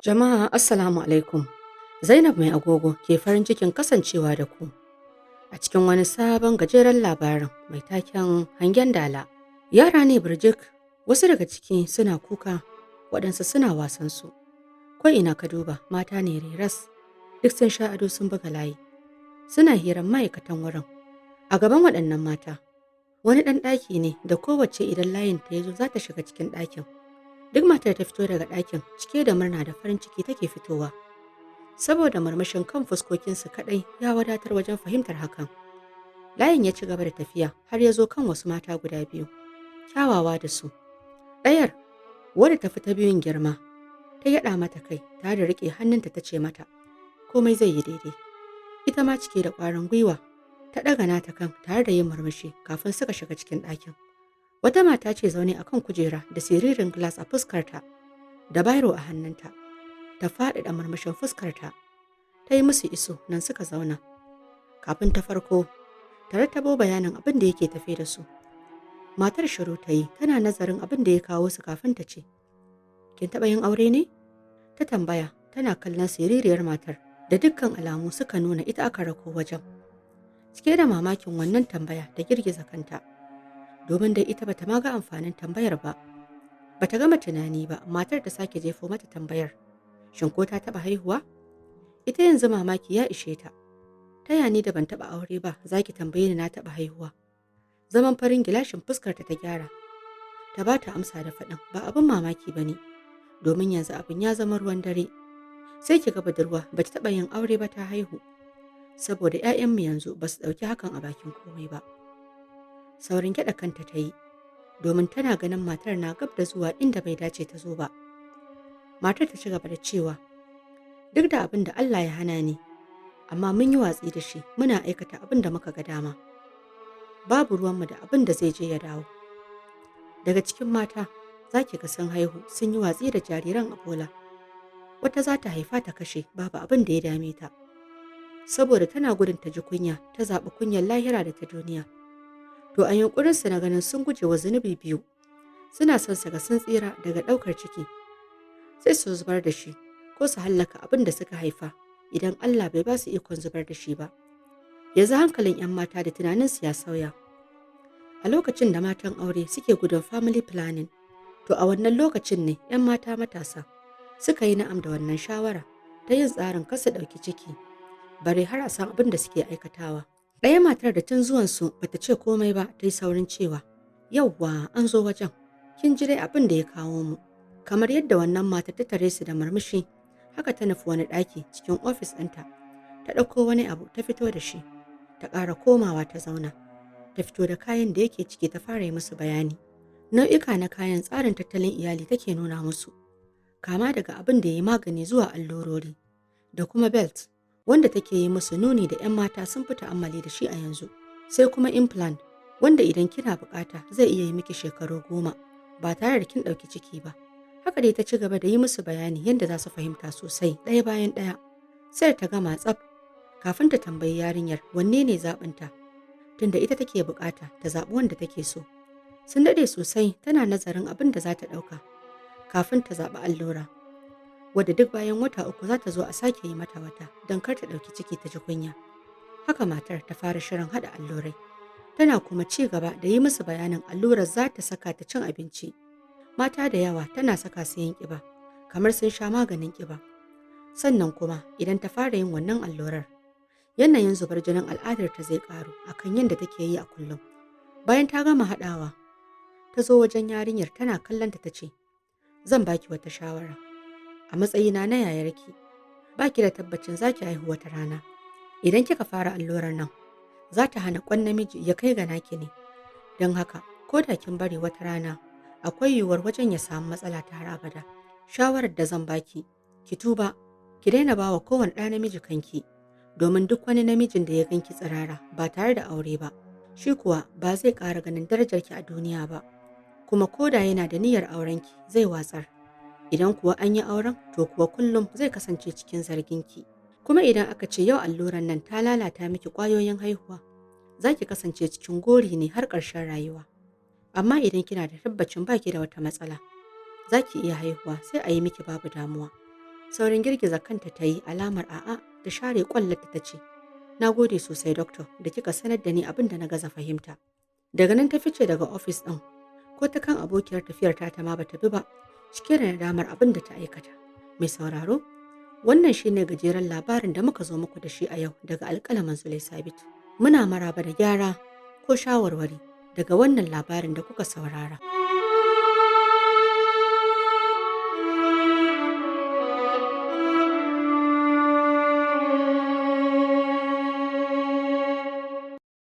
Jama'a, Assalamu alaikum. Zainab Mai Agogo ke farin cikin kasancewa da ku a cikin wani sabon gajeren labarin mai taken Hangen Dala. Yara ne birjik, wasu daga ciki suna kuka, waɗansu suna wasansu. Ko ina ka duba, mata ne reras, duk sun sha ado, sun buga layi. Suna hiran ma'aikatan wurin. A gaban waɗannan mata, wani ɗan ɗaki ne da kowacce idan layin ta ya zo za ta shiga cikin ɗakin. Duk matar ta fito daga ɗakin, cike da murna da farin ciki take fitowa. Saboda murmushin kan fuskokinsu kaɗai ya wadatar wajen fahimtar hakan. Layin ya ci gaba da tafiya har ya zo kan wasu mata guda biyu, kyawawa da su. Ɗayar, wadda ta fi ta biyun girma, ta gyaɗa mata kai tare da riƙe hannunta, ta ce mata, komai zai yi daidai. Ita ma cike da ƙwarin gwiwa, ta ɗaga nata kan tare da yin murmushi kafin suka shiga cikin ɗakin. Wata mata ce zaune a kan kujera da siririn glass a fuskarta da biro a hannunta. Ta faɗaɗa murmushin fuskarta. Ta yi musu iso nan suka zauna. Kafin ta farko, ta rattabo bayanin abin da yake tafe da su. Matar shiru ta yi tana nazarin abin da ya kawo su kafin ta ce, "Kin taɓa yin aure ne?" Ta tambaya tana kallon siririyar matar da dukkan alamu suka nuna ita aka rako wajen. Cike da mamakin wannan tambaya, ta girgiza kanta, domin dai ita bata ma ga amfanin tambayar ba. Bata gama tunani ba, matar ta sake jefo mata tambayar. Shin ko ta taɓa haihuwa? Ita yanzu mamaki ya ishe ta. Ta ya ni da ban taɓa aure ba za ki tambaye ni na taɓa haihuwa? Zaman farin gilashin fuskarta ta gyara. Ta ba ta amsa da faɗin, ba abin mamaki ba ne, domin yanzu abin ya zama ruwan dare. Sai ki ga budurwa ba ta taɓa yin aure ba ta haihu. Saboda 'ya'yanmu yanzu ba su ɗauki hakan a bakin komai ba. Saurin gyaɗa kanta ta yi, domin tana ganin matar na gab da zuwa inda bai dace ta zo ba. Matar ta ci gaba da cewa, duk da abin da Allah ya hana ni, amma mun yi watsi da shi, muna aikata abin da muka ga dama. Babu ruwanmu da abin da zai je ya dawo. Daga cikin mata, za ki ga sun haihu sun yi watsi da jariran a bola. Wata za ta haifa ta kashe, babu abin da ya dame ta. Saboda tana gudun ta ji kunya, ta zaɓi kunyar lahira da ta duniya. To, a yunƙurinsu na ganin sun guje wa zunubi biyu, suna son su ga sun tsira daga ɗaukar ciki, sai su zubar da shi ko su hallaka abin da suka haifa idan Allah bai ba su ikon zubar da shi ba. Yanzu hankalin 'yan mata da tunaninsu ya sauya. A lokacin da matan aure suke gudun family planning, to a wannan lokacin ne 'yan mata matasa suka yi na'am da wannan shawara ta yin tsarin kar su ɗauki ciki, bare har a san abin da suke aikatawa. Ɗaya matar da tun zuwansu bata ce komai ba, ta yi saurin cewa, "Yauwa, an zo wajen, kin ji dai abin da ya kawo mu." Kamar yadda wannan mata ta tare su da murmushi, haka ta nufi wani ɗaki cikin ofis ɗinta, ta ɗauko wani abu ta fito da shi, ta ƙara komawa ta zauna. Ta fito da kayan da yake ciki, ta fara yi musu bayani. Nau'ika na kayan tsarin tattalin iyali take nuna musu, kama daga abin da ya yi magani zuwa allurori, da kuma belt wanda take yi musu nuni da 'yan mata sun fi ta'ammali da shi a yanzu. Sai kuma implant wanda idan kina bukata zai iya yi miki shekaru 10 ba tare da kin ɗauki ciki ba. Haka dai ta ci gaba da yi musu bayani yadda za su fahimta sosai, ɗaya bayan ɗaya. Sai ta gama tsaf kafin ta tambayi yarinyar wanne ne zaɓinta, tunda ita take bukata ta zaɓi wanda take so. Sun daɗe sosai tana nazarin abin da za ta ɗauka kafin ta zaɓi allura, wadda duk bayan wata 3 za ta zo a sake yi mata wata don kar ta ɗauki ciki ta ji kunya. Haka matar ta fara shirin haɗa allurai. Tana kuma ci gaba da yi musu bayanin allurar za ta saka ta cin abinci. Mata da yawa tana saka su yin ƙiba, kamar sun sha maganin ƙiba. Sannan kuma idan ta fara yin wannan allurar, yanayin zubar jinin al'adar ta zai ƙaru akan yadda take yi a kullum. Bayan ta gama haɗawa, ta zo wajen yarinyar, tana kallonta ta ce, "Zan baki wata shawara. A matsayina na yayarki, baki da tabbacin za ki haihu wata rana. Idan kika fara allurar nan, za ta hana ƙwan namiji ya kai ga naki ne. Don haka, ko da kin bari wata rana, akwai yiwuwar wajen ya samu matsala ta har abada. Shawarar da zan baki, ki tuba, ki daina ba wa kowane ɗa namiji kanki, domin duk wani namijin da ya ganki tsirara ba tare da aure ba, shi kuwa ba zai ƙara ganin darajarki a duniya ba. Kuma ko da yana da niyyar aurenki, zai watsar. Idan kuwa an yi auren, to kuwa kullum zai kasance cikin zarginki. Kuma idan aka ce yau alluran nan ta lalata miki ƙwayoyin haihuwa, za ki kasance cikin gori ne har ƙarshen rayuwa. Amma idan kina da tabbacin baki da wata matsala, za ki iya haihuwa, sai a yi miki, babu damuwa." Saurin girgiza kanta ta yi alamar a'a, ta share kwallarta ta ce, "Na gode sosai, doctor, da kika sanar da ni abin da na gaza fahimta." Daga nan ta fice daga ofis ɗin, ko ta kan abokiyar tafiyar ta ma bata bi ba, cike da nadamar abin da ta aikata. Mai sauraro, wannan shine gajeren labarin da muka zo muku da shi a yau daga alƙalamin Zulai Sabit. Muna maraba da gyara ko shawarwari daga wannan labarin da kuka saurara.